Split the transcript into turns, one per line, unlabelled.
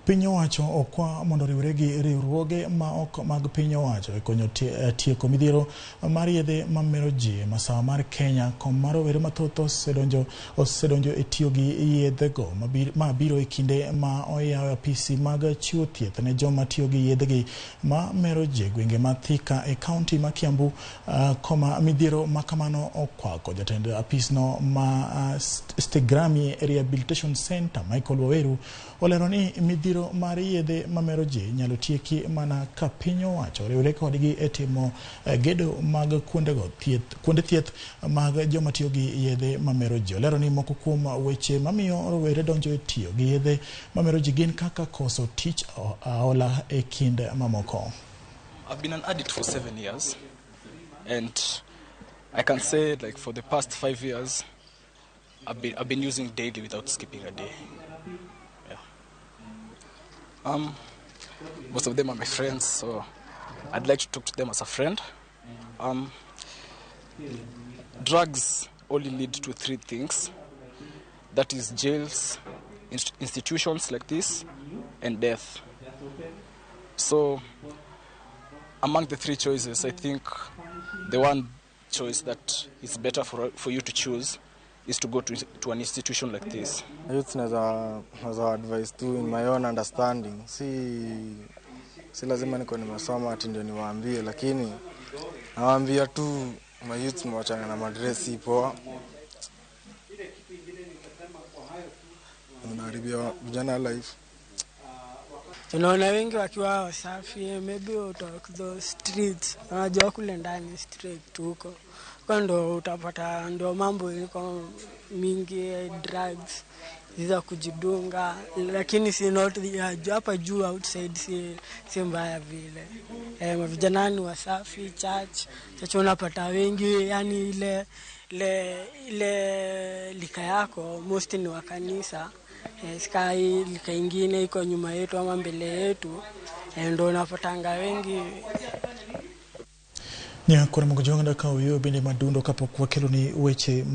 Piny owacho okwa mondo oriwre gi riwruoge ma ok mag piny owacho e konyo tieko midhiero mar yedhe mamero ji e masawa mar Kenya koma rowere mathoth osedonjo e tiyo gi yedhego ma biro e kinde ma oyawo apisi mag chiwo thieth ne joma tiyo gi yedhegi ma mero ji e gwenge ma Thika e kaunti ma Kiambu koma midhiero ma kamano okwako. Jatend apisno ma Stegrami Rehabilitation Center Michael Waweru olero ni midhiero mar yedhe mamero ji inyalo tieki mana ka piny owacho oriwre kodgi e timo gedo mag kuonde thieth mag joma tiyo gi yedhe mamero ji. Olero ni moko kuom weche mamiyo rowere donjo e tiyo gi yedhe mamero ji gin kaka koso tich, aola e kind mamoko.
I've been an addict for 7 years, and I can say like for the past 5 years I've been using daily without skipping a day. Yeah. Most of them are my friends, so I'd like to talk to them as a friend. Drugs only lead to 3 things. That is jails, institutions like this, and death. So among the 3 choices, I think the one choice that is better for you to choose is to go to an institution like this.
Youth naweza advise tu in my own understanding. Si lazima niko nimesoma ati ndio niwaambie, lakini nawaambia tu my youth mwachane na madresi poa. Unaharibia vijana life.
Tunaona wengi wakiwa wasafi, maybe out of the streets. Unajua kule ndani street huko. Kwa ndo utapata ndo mambo iko mingi, drugs za kujidunga, lakini si not ya hapa juu outside si mbaya vile. Vijana ni wasafi, church unapata wengi, yani ile lika yako most ni wa kanisa. Sky lika ingine iko nyuma yetu ama mbele yetu, ndo unapatanga wengi.
Nya kore mogo jonga ka uyo bende madundo kapok wakelo ni weche.